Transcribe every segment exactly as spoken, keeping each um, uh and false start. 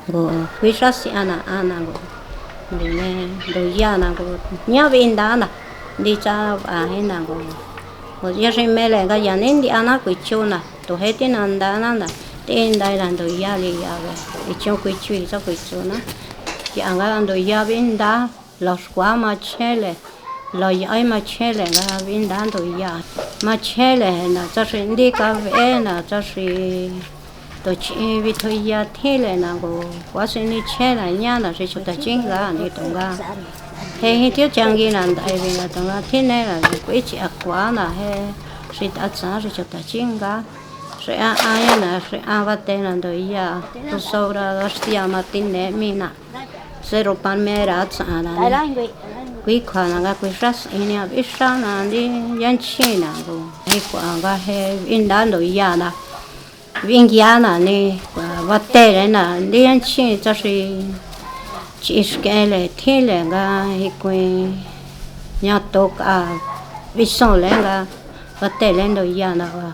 Ngu, kui sá si'ana ana ngu, ngu ne, nduya na ngu, ña vindana, ndi tsa va hina ngu, ngu ya xi me le nga ya ni ndiana kui chuna, tu je tinandana na, tindaina nduya li ya ve, ichun kui chui tsa kui tsuna, ya nga nduya vinda, los kua ma chje le, los ya ai ma chje le nga vinda nduya, ma chje le na tsa xi ndi ka ve na tsa xi tu chi vithuya thile na ngu, kua si ni chje na ña na xi chuta chinga ni tunga. Je hi thiu changi na ndai vi na tunga thine na kui chi akua na je xi ta tsa xi chuta chinga. Xi a a ya na xi a va te na nduya, tu sobra dos días ma tine mi na. Cerro Palmera tsa na ni. Kui kjua na nga kui sá si ni a vi sá na ndi ya nchi na ngu. Ni kua nga je vinda nduya na. Vingia na ni, kua va te le na ndi ya nchi tsa xi chi ske le thile nga hi kui ña to ka vi son le nga va te le nduya na va.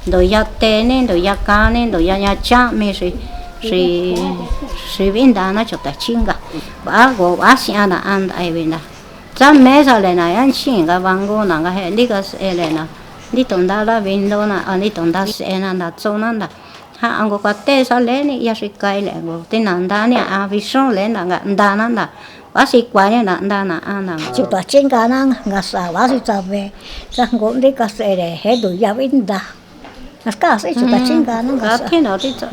Nduya te ni, nduya ka ni, nduya ña cha mi xi, xi, xi vinda na chuta chinga. Ba go ba si'ana a ndai vinda. Tsa me sa le na ya nchi nga va ngu na nga je ndi ka se le na. Ndi tu nda la vindo na, a ndi tu nda se na nda tsu na nda. Ha a ngu kua te sa le ni ya xi kai le ngu. Ti na nda ni a vi son le na nga nda na nda. Ba si kua ni na nda na a na. Chuta chinga na nga sa ba si tsa ve. Tsa ngu ndi ka se le je nduya vinda. Aska si chuta chinga na nga sa. Ka thi na ti tsa.